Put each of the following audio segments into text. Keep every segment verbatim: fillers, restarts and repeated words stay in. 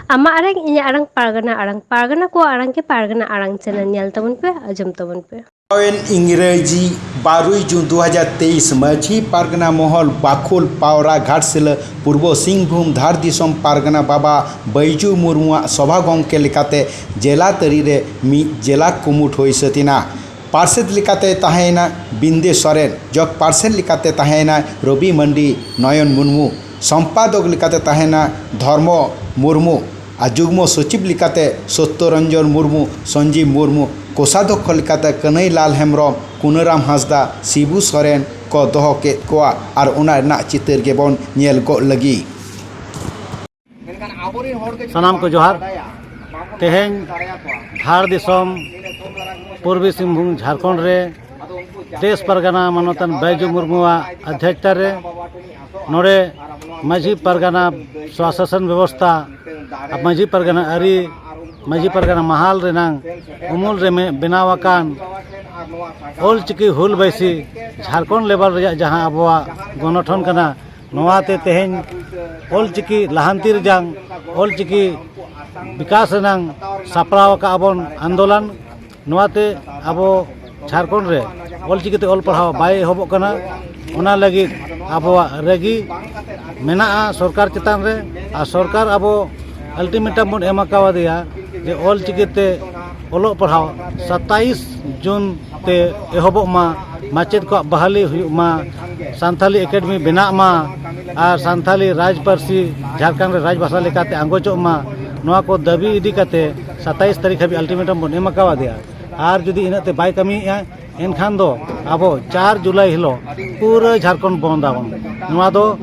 ᱟᱢᱟᱜ ᱟᱲᱟᱝ, ᱤᱧᱟᱹᱜ ᱟᱲᱟᱝ, ᱯᱟᱨᱜᱟᱱᱟ ᱟᱲᱟᱝ, ᱯᱟᱨᱜᱟᱱᱟ ᱠᱚᱣᱟᱜ ᱟᱲᱟᱝ ᱜᱮ ᱯᱟᱨᱜᱟᱱᱟ ᱟᱲᱟᱝ ᱪᱮᱱᱮᱞ ᱧᱮᱞ ᱛᱟᱵᱚᱱ ᱯᱮ, ᱟᱸᱡᱚᱢ ᱛᱟᱵᱚᱱ ᱯᱮ᱾ ᱯᱟᱨᱚᱢᱮᱱ ᱤᱝᱨᱮᱡᱤ ᱵᱟᱨᱚᱭ ᱡᱩᱱ ᱫᱩ ᱦᱟᱡᱟᱨ ᱛᱮᱭᱤᱥ ᱢᱟᱹᱡᱷᱤ ᱯᱟᱨᱜᱟᱱᱟ ᱢᱚᱦᱚᱞ ᱵᱟᱠᱷᱳᱞ ᱯᱟᱣᱨᱟ ᱜᱷᱟᱴᱥᱤᱞᱟᱹ ᱯᱩᱨᱵᱚ ᱥᱤᱝᱵᱷᱩᱢ ᱫᱷᱟᱲ ᱫᱤᱥᱚᱢ ᱯᱟᱨᱜᱟᱱᱟ ᱵᱟᱵᱟ ᱵᱟᱹᱭᱡᱩ ᱢᱩᱨᱢᱩᱣᱟᱜ ᱥᱚᱵᱷᱟ ᱜᱚᱢᱠᱮ ᱞᱮᱠᱟᱛᱮ ᱡᱮᱞᱟ ᱛᱟᱹᱨᱤ ᱨᱮ ᱢᱤᱫ ᱡᱮᱞᱟ ᱠᱩᱢᱩᱴ ᱦᱩᱭ ᱥᱟᱹᱛ ᱮᱱᱟ᱾ ᱯᱟᱨᱥᱮᱛ ᱞᱮᱠᱟᱛᱮ ᱛᱟᱦᱮᱸᱭᱮᱱᱟ ᱵᱤᱱᱫᱮ ᱥᱚᱨᱮᱱ, ᱡᱚᱜᱽ ᱯᱟᱨᱥᱮᱛ ᱞᱮᱠᱟᱛᱮ ᱛᱟᱦᱮᱸᱭᱮᱱᱟ ᱨᱚᱵᱤ ᱢᱟᱱᱰᱤ, ᱱᱚᱭᱚᱱ ᱢᱩᱨᱢᱩ, ᱥᱚᱢᱯᱟᱫᱚᱠ ᱞᱮᱠᱟᱛᱮ ᱛᱟᱦᱮᱸᱭᱮᱱᱟ ᱫᱷᱚᱨᱢᱚ ᱢᱩᱨᱢᱩ, ᱟᱨ ᱡᱩᱜᱽᱢᱚ ᱥᱚᱪᱤᱵᱽ ᱞᱮᱠᱟᱛᱮ ᱥᱚᱛᱭᱚᱨᱚᱧᱡᱚᱱ ᱢᱩᱨᱢᱩ, ᱥᱚᱧᱡᱤᱵᱽ ᱢᱩᱨᱢᱩ, ᱠᱳᱥᱟᱫᱷᱚᱠᱠᱷᱚ ᱞᱮᱠᱟᱛᱮ ᱠᱟᱹᱱᱟᱹᱭᱞᱟᱞ ᱦᱮᱢᱵᱽᱨᱚᱢ, ᱠᱩᱱᱟᱹᱨᱟᱢ ᱦᱟᱸᱥᱫᱟ, ᱥᱤᱵᱩ ᱥᱚᱨᱮᱱ ᱠᱚ ᱫᱚᱦᱚ ᱠᱮᱫ ᱠᱚᱣᱟ ᱟᱨ ᱚᱱᱟ ᱨᱮᱱᱟᱜ ᱪᱤᱛᱟᱹᱨ ᱜᱮᱵᱚᱱ ᱧᱮᱞ ᱜᱚᱫ ᱞᱟᱹᱜᱤᱫ᱾ ᱥᱟᱱᱟᱢ ᱠᱚ ᱡᱚᱦᱟᱨ᱾ ᱛᱮᱦᱮᱧ ᱫᱷᱟᱲ ᱫᱤᱥᱚᱢ ᱯᱩᱨᱵᱤ ᱥᱤᱝᱵᱷᱩᱢ ᱡᱷᱟᱲᱠᱷᱚᱸᱰ ᱨᱮ ᱫᱮᱥ ᱯᱟᱨᱜᱟᱱᱟ ᱢᱟᱱᱚᱛᱟᱱ ᱵᱟᱹᱭᱡᱩ ᱢᱩᱨᱢᱩᱣᱟᱜ ᱟᱫᱷᱭᱟᱪᱟᱨ ᱨᱮ ᱱᱚᱰᱮ ᱢᱟᱹᱡᱷᱤ ᱯᱟᱨᱜᱟᱱᱟ ᱥᱚᱥᱟᱥᱚᱱ ᱵᱮᱵᱚᱥᱛᱷᱟ ᱟᱨ ᱢᱟᱹᱡᱷᱤ ᱯᱟᱨᱜᱟᱱᱟ ᱟᱹᱨᱤ, ᱢᱟᱹᱡᱷᱤ ᱯᱟᱨᱜᱟᱱᱟ ᱢᱟᱦᱟᱞ ᱨᱮᱱᱟᱝ ᱩᱢᱩᱞ ᱨᱮ ᱢᱮ-, ᱵᱮᱱᱟᱣ ᱟᱠᱟᱱ ᱚᱞ ᱪᱤᱠᱤ ᱦᱩᱞ ᱵᱟᱭᱥᱤ ᱡᱷᱟᱲᱠᱷᱚᱸᱰ ᱞᱮᱵᱮᱞ ᱨᱮᱭᱟᱜ ᱡᱟᱦᱟᱸ ᱟᱵᱚᱣᱟᱜ ᱜᱚᱱᱚᱴᱷᱚᱱ ᱠᱟᱱᱟ, ᱱᱚᱣᱟᱛᱮ ᱛᱮᱦᱮᱧ ᱚᱞ ᱪᱤᱠᱤ ᱞᱟᱦᱟᱱᱛᱤ ᱨᱮᱱᱟᱝ, ᱚᱞ ᱪᱤᱠᱤ ᱵᱤᱠᱟᱥ ᱨᱮᱱᱟᱝ ᱥᱟᱯᱲᱟᱣ ᱟᱠᱟᱫ ᱵᱚᱱ ᱟᱱᱫᱳᱞᱚᱱ᱾ ᱱᱚᱣᱟᱛᱮ ᱟᱵᱚ ᱡᱷᱟᱲᱠᱷᱚᱸᱰ ᱨᱮ ᱚᱞ ᱪᱤᱠᱤᱛᱮ ᱚᱞ ᱯᱟᱲᱦᱟᱣ ᱵᱟᱭ ᱮᱦᱚᱵᱚᱜ ᱠᱟᱱᱟ᱾ ᱚᱱᱟ ᱞᱟᱹᱜᱤᱫ ᱟᱵᱚᱣᱟᱜ ᱨᱟᱹᱜᱤ ᱢᱮᱱᱟᱜᱼᱟ ᱥᱚᱨᱠᱟᱨ ᱪᱮᱛᱟᱱ ᱨᱮ, ᱟᱨ ᱥᱚᱨᱠᱟᱨ ᱟᱵᱚ ultimatum ᱵᱚᱱ ᱮᱢ ᱟᱠᱟᱣᱟᱫᱮᱭᱟ ᱡᱮ ᱚᱞ ᱪᱤᱠᱤᱛᱮ ᱚᱞᱚᱜ ᱯᱟᱲᱦᱟᱣ ᱥᱟᱛᱟᱭᱤᱥ ᱡᱩᱱ ᱛᱮ ᱮᱦᱚᱵᱚᱜ ᱢᱟ, ᱢᱟᱪᱮᱫ ᱠᱚᱣᱟᱜ ᱵᱟᱦᱟᱞᱤ ᱦᱩᱭᱩᱜ ᱢᱟ, ᱥᱟᱱᱛᱷᱟᱞᱤ ᱮᱠᱟᱰᱮᱢᱤ ᱵᱮᱱᱟᱜ ᱢᱟ ᱟᱨ ᱥᱟᱱᱛᱷᱟᱞᱤ ᱨᱟᱡᱽ ᱯᱟᱹᱨᱥᱤ ᱡᱷᱟᱲᱠᱷᱚᱸᱰ ᱨᱮ ᱨᱟᱡᱽ ᱵᱷᱟᱥᱟ ᱞᱮᱠᱟᱛᱮ ᱟᱸᱜᱚᱪᱚᱜ ᱢᱟ᱾ ᱱᱚᱣᱟ ᱠᱚ ᱫᱟᱹᱵᱤ ᱤᱫᱤ ᱠᱟᱛᱮ ᱥᱟᱛᱟᱭᱤᱥ ᱛᱟᱹᱨᱤᱠᱷ ᱦᱟᱹᱵᱤᱡ ultimatum ᱵᱚᱱ ᱮᱢ ᱟᱠᱟᱣᱟᱫᱮᱭᱟ᱾ ᱟᱨ ᱡᱩᱫᱤ ᱤᱱᱟᱹᱜ ᱛᱮ ᱵᱟᱭ ᱠᱟᱹᱢᱤᱭᱮᱫᱼᱟ, ᱮᱱᱠᱷᱟᱱ ᱫᱚ ᱟᱵᱚ ᱪᱟᱨ ᱡᱩᱞᱟᱭ ᱦᱤᱞᱳᱜ ᱯᱩᱨᱟᱹ ᱡᱷᱟᱲᱠᱷᱚᱸᱰ ᱵᱚᱱᱫ ᱟᱵᱚᱱ᱾ ᱱᱚᱣᱟ ᱫᱚ,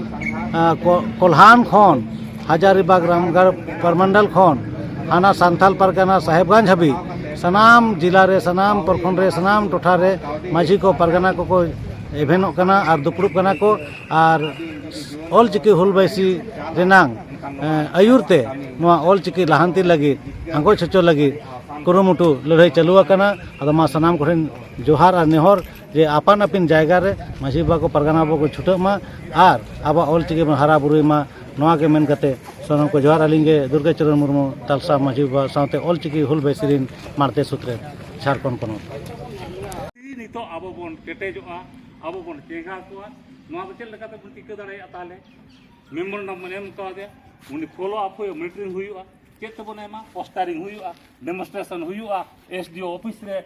ᱟ, ᱠᱚ-, ᱠᱚᱞᱦᱟᱱ ᱠᱷᱚᱱ ᱦᱟᱡᱟᱨᱤᱵᱟᱜᱽ ᱨᱟᱢᱜᱟᱲ ᱯᱨᱚᱢᱚᱱᱰᱚᱞ ᱠᱷᱚᱱ ᱦᱟᱱᱟ ᱥᱟᱱᱛᱟᱞ ᱯᱟᱨᱜᱟᱱᱟ ᱥᱟᱦᱮᱵᱽᱜᱚᱸᱡᱽ ᱦᱟᱹᱵᱤᱡ ᱥᱟᱱᱟᱢ ᱡᱮᱞᱟ ᱨᱮ, ᱥᱟᱱᱟᱢ ᱯᱨᱚᱠᱷᱚᱸᱰ ᱨᱮ, ᱥᱟᱱᱟᱢ ᱴᱚᱴᱷᱟ ᱨᱮ ᱢᱟᱹᱡᱷᱤ ᱠᱚ, ᱯᱟᱨᱜᱟᱱᱟ ᱠᱚᱠᱚ ᱮᱵᱷᱮᱱᱚᱜ ᱠᱟᱱᱟ ᱟᱨ ᱫᱩᱯᱲᱩᱵ ᱠᱟᱱᱟ ᱠᱚ᱾ ᱟᱨ ᱚᱞ ᱪᱤᱠᱤ ᱦᱩᱞ ᱵᱟᱭᱥᱤ ᱨᱮᱱᱟᱝ, ᱮ, ᱟᱹᱭᱩᱨ ᱛᱮ ᱱᱚᱣᱟ ᱚᱞ ᱪᱤᱠᱤ ᱞᱟᱦᱟᱱᱛᱤ ᱞᱟᱹᱜᱤᱫ, ᱟᱸᱜᱚᱪ ᱦᱚᱪᱚ ᱞᱟᱹᱜᱤᱫ ᱠᱩᱨᱩᱢᱩᱴᱩ ᱞᱟᱹᱲᱦᱟᱹᱭ ᱪᱟᱹᱞᱩ ᱟᱠᱟᱱᱟ᱾ ᱟᱫᱚ ᱢᱟ ᱥᱟᱱᱟᱢ ᱠᱚᱴᱷᱮᱱ ᱡᱚᱦᱟᱨ ᱟᱨ ᱱᱮᱦᱚᱨ ᱡᱮ ᱟᱯᱟᱱ ᱟᱹᱯᱤᱱ ᱡᱟᱭᱜᱟ ᱨᱮ ᱢᱟᱹᱡᱷᱤ ᱵᱟᱵᱟ ᱠᱚ, ᱯᱟᱨᱜᱟᱱᱟ ᱵᱟᱵᱟ ᱠᱚ ᱪᱷᱩᱴᱟᱹᱜ ᱢᱟ ᱟᱨ ᱟᱵᱚᱣᱟᱜ ᱚᱞ ᱪᱤᱠᱤ ᱵᱚᱱ ᱦᱟᱨᱟ ᱵᱩᱨᱩᱭ ᱢᱟ, ᱱᱚᱣᱟ ᱜᱮ ᱢᱮᱱ ᱠᱟᱛᱮ ᱥᱟᱱᱟᱢ ᱠᱚ ᱡᱚᱦᱟᱨ᱾ ᱟᱹᱞᱤᱧ ᱜᱮ ᱫᱩᱨᱜᱟᱪᱚᱨᱚᱱ ᱢᱩᱨᱢᱩ, ᱛᱟᱞᱥᱟ ᱢᱟᱹᱡᱷᱤ ᱵᱟᱵᱟ ᱥᱟᱶᱛᱮ ᱚᱞᱪᱤᱠᱤ ᱦᱩᱞ ᱵᱟᱭᱥᱤ ᱨᱤᱱ ᱢᱟᱬᱛᱮ ᱥᱩᱛᱨᱮᱛ, ᱡᱷᱟᱲᱠᱷᱚᱸᱰ ᱯᱚᱱᱚᱛ᱾ ᱱᱤᱛᱚᱜ ᱟᱵᱚ ᱵᱚᱱ ᱠᱮᱴᱮᱡᱚᱜᱼᱟ, ᱟᱵᱚ ᱵᱚᱱ ᱪᱮᱸᱜᱷᱟ ᱠᱚᱣᱟ᱾ ᱱᱚᱣᱟ ᱫᱚ ᱪᱮᱫ ᱞᱮᱠᱟᱛᱮ ᱵᱚᱱ ᱴᱤᱠᱟᱹ ᱫᱟᱲᱮᱭᱟᱜᱼᱟ? ᱛᱟᱦᱚᱞᱮ ᱢᱮᱢᱳᱨᱮᱱᱰᱟᱢ ᱵᱚᱱ ᱮᱢ ᱠᱟᱣᱫᱮᱭᱟ, ᱩᱱᱤ ᱯᱷᱚᱞᱳ ᱟᱯ ᱦᱩᱭᱩᱜᱼᱟ, ᱢᱚᱱᱤᱴᱚᱨᱤᱝ ᱦᱩᱭᱩᱜᱼᱟ, ᱪᱮᱫ ᱛᱮᱵᱚᱱ ᱮᱢᱟ? ᱯᱳᱥᱴᱟᱨᱤᱝ ᱦᱩᱭᱩᱜᱼᱟ, ᱰᱮᱢᱚᱱᱥᱴᱨᱮᱥᱚᱱ ᱦᱩᱭᱩᱜᱼᱟ, ᱮᱥ ᱰᱤ ᱳ ᱚᱯᱷᱤᱥ ᱨᱮ,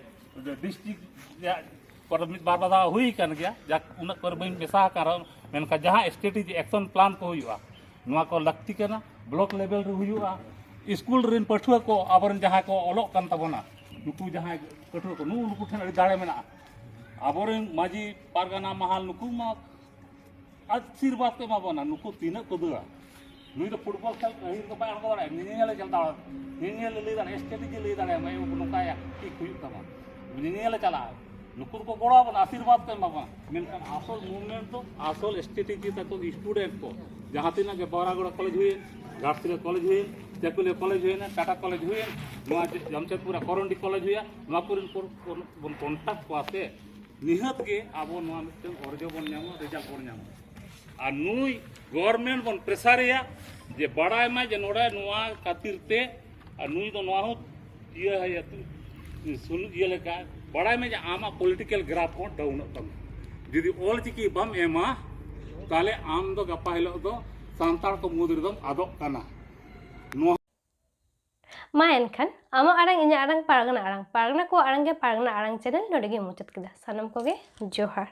ᱰᱤᱥᱴᱨᱤᱠᱴ ᱨᱮᱭᱟᱜ ᱠᱚᱨᱮ ᱢᱤᱫ ᱵᱟᱨ ᱫᱷᱟᱣ ᱦᱩᱭ ᱟᱠᱟᱱ ᱜᱮᱭᱟ, ᱡᱟᱠ ᱩᱱᱟᱹᱜ ᱠᱚᱨᱮ ᱵᱟᱹᱧ ᱢᱮᱥᱟ ᱟᱠᱟᱱ ᱨᱮᱦᱚᱸ, ᱢᱮᱱᱠᱷᱟᱱ ᱡᱟᱦᱟᱸ ᱥᱴᱨᱮᱴᱮᱡᱤ ᱮᱠᱥᱚᱱ ᱯᱞᱟᱱ ᱠᱚ ᱦᱩᱭᱩᱜᱼᱟ, ᱱᱚᱣᱟ ᱠᱚ ᱞᱟᱹᱠᱛᱤ ᱠᱟᱱᱟ᱾ ᱵᱞᱚᱠ ᱞᱮᱵᱮᱞ ᱨᱮ ᱦᱩᱭᱩᱜᱼᱟ, ᱥᱠᱩᱞ ᱨᱮᱱ ᱯᱟᱹᱴᱷᱩᱣᱟᱹ ᱠᱚ, ᱟᱵᱚᱨᱮᱱ ᱡᱟᱦᱟᱸᱭ ᱠᱚ ᱚᱞᱚᱜ ᱠᱟᱱ ᱛᱟᱵᱚᱱᱟ, ᱱᱩᱠᱩ ᱡᱟᱦᱟᱸᱭ ᱯᱟᱹᱴᱷᱩᱣᱟᱹ ᱠᱚ, ᱱᱩᱜᱼᱩ ᱱᱩᱠᱩ ᱴᱷᱮᱱ ᱟᱹᱰᱤ ᱫᱟᱲᱮ ᱢᱮᱱᱟᱜᱼᱟ᱾ ᱟᱵᱚᱨᱮᱱ ᱢᱟᱹᱡᱷᱤ ᱯᱟᱨᱜᱟᱱᱟ ᱢᱟᱦᱟᱞ, ᱱᱩᱠᱩ ᱢᱟ ᱟᱥᱤᱨᱵᱟᱫᱽ ᱠᱚ ᱮᱢᱟ ᱵᱚᱱᱟ, ᱱᱩᱠᱩ ᱛᱤᱱᱟᱹᱜ ᱠᱚ ᱫᱟᱹᱲᱟ᱾ ᱱᱩᱭ ᱫᱚ ᱯᱷᱩᱴᱵᱚᱞ ᱠᱷᱮᱞ ᱜᱟᱹᱦᱤᱨ ᱫᱚ ᱵᱟᱭ ᱟᱬᱜᱚ ᱫᱟᱲᱮᱭᱟᱜᱼᱟ, ᱧᱮᱧᱮᱞᱮ ᱪᱟᱞᱟᱣ ᱫᱟᱲᱮᱭᱟᱜᱼᱟ, ᱧᱮᱧᱮᱞᱮ ᱞᱟᱹᱭ ᱫᱟᱲᱮᱭᱟᱜᱼᱟ, ᱥᱴᱨᱮᱴᱮᱡᱤ ᱞᱟᱹᱭ ᱫᱟᱲᱮᱭᱟᱜᱼᱟ, ᱢᱟᱭ ᱵᱟᱹᱵᱩ ᱱᱚᱝᱠᱟᱭᱟ, ᱴᱷᱤᱠ ᱦᱩᱭᱩᱜ ᱛᱟᱢᱟ, ᱧᱮᱧᱮᱞᱮ ᱪᱟᱞᱟᱜᱼᱟ᱾ ᱱᱩᱠᱩ ᱫᱚᱠᱚ ᱜᱚᱲᱚ ᱟᱵᱚᱱᱟ, ᱟᱥᱤᱨᱵᱟᱫᱽ ᱠᱚ ᱮᱢᱟ ᱵᱚᱱᱟ, ᱢᱮᱱᱠᱷᱟᱱ ᱟᱥᱚᱞ ᱢᱩᱵᱷᱢᱮᱱᱴ ᱫᱚ, ᱟᱥᱚᱞ ᱥᱴᱨᱮᱴᱮᱡᱤ ᱛᱟᱠᱚ ᱥᱴᱩᱰᱮᱱᱴ ᱠᱚ, ᱡᱟᱦᱟᱸ ᱛᱤᱱᱟᱹᱜ ᱜᱮ ᱵᱟᱣᱨᱟᱜᱚᱲᱟ ᱠᱚᱞᱮᱡᱽ ᱦᱩᱭᱮᱱ, ᱜᱷᱟᱴᱥᱤᱞᱟᱹ ᱠᱚᱞᱮᱡᱽ ᱦᱩᱭᱮᱱ, ᱪᱟᱹᱠᱩᱞᱤᱭᱟᱹ ᱠᱚᱞᱮᱡᱽ ᱦᱩᱭᱮᱱ, ᱴᱟᱴᱟ ᱠᱚᱞᱮᱡᱽ ᱦᱩᱭᱮᱱ, ᱱᱚᱣᱟ ᱡᱟᱢᱥᱮᱫᱽᱯᱩᱨ ᱨᱮ ᱠᱚᱨᱚᱱᱰᱤ ᱠᱚᱞᱮᱡᱽ ᱦᱩᱭᱟ, ᱱᱚᱣᱟ ᱠᱚᱨᱮᱱ ᱠᱚ, ᱠᱚ ᱵᱚᱱ ᱠᱚᱱᱴᱟᱠᱴ ᱠᱚᱣᱟ ᱥᱮ, ᱱᱤᱦᱟᱹᱛ ᱜᱮ ᱟᱵᱚ ᱱᱚᱣᱟ ᱢᱤᱫᱴᱟᱝ ᱚᱨᱡᱚ ᱵᱚᱱ ᱧᱟᱢᱟ, ᱨᱮᱡᱟᱞᱴ ᱵᱚᱱ ᱧᱟᱢᱟ᱾ ᱟᱨ ᱱᱩᱭ ᱜᱚᱵᱷᱚᱨᱱᱢᱮᱱᱴ ᱵᱚᱱ ᱯᱨᱮᱥᱟᱨᱮᱭᱟ ᱡᱮ ᱵᱟᱲᱟᱭ ᱢᱟᱭ ᱡᱮ ᱱᱚᱰᱮ ᱱᱚᱣᱟ ᱠᱷᱟᱹᱛᱤᱨ ᱛᱮ, ᱟᱨ ᱱᱩᱭ ᱫᱚ ᱱᱚᱣᱟ ᱦᱚᱸ ᱤᱭᱟᱹ ᱦᱟᱭᱟ, ᱥᱩᱱᱩ ᱤᱭᱟᱹ ᱞᱮᱠᱟ, ᱵᱟᱲᱟᱭ ᱢᱮ ᱡᱮ ᱟᱢᱟᱜ ᱯᱚᱞᱤᱴᱤᱠᱮᱞ ᱜᱨᱟᱯᱷ ᱦᱚᱸ ᱰᱟᱣᱩᱱᱚᱜ ᱛᱟᱢᱟ᱾ ᱡᱩᱫᱤ ᱚᱞ ᱪᱤᱠᱤ ᱵᱟᱢ ᱮᱢᱟ, ᱛᱟᱦᱚᱞᱮ ᱟᱢ ᱫᱚ ᱜᱟᱯᱟ ᱦᱤᱞᱳᱜ ᱫᱚ ᱥᱟᱱᱛᱟᱲ ᱠᱚ ᱢᱩᱫᱽ ᱨᱮᱫᱚᱢ ᱟᱫᱚᱜ ᱠᱟᱱᱟ᱾ ᱱᱚᱣᱟ ᱢᱟ ᱮᱱᱠᱷᱟᱱ, ᱟᱢᱟᱜ ᱟᱲᱟᱝ, ᱤᱧᱟᱹᱜ ᱟᱲᱟᱝ, ᱯᱟᱨᱜᱟᱱᱟ ᱟᱲᱟᱝ, ᱯᱟᱨᱜᱟᱱᱟ ᱠᱚᱣᱟᱜ ᱟᱲᱟᱝ ᱜᱮ ᱯᱟᱨᱜᱟᱱᱟ ᱟᱲᱟᱝ ᱪᱮᱱᱮᱞ ᱱᱚᱰᱮ ᱜᱮ ᱢᱩᱪᱟᱹᱫ ᱠᱮᱫᱟ᱾ ᱥᱟᱱᱟᱢ ᱠᱚᱜᱮ ᱡᱚᱦᱟᱨ᱾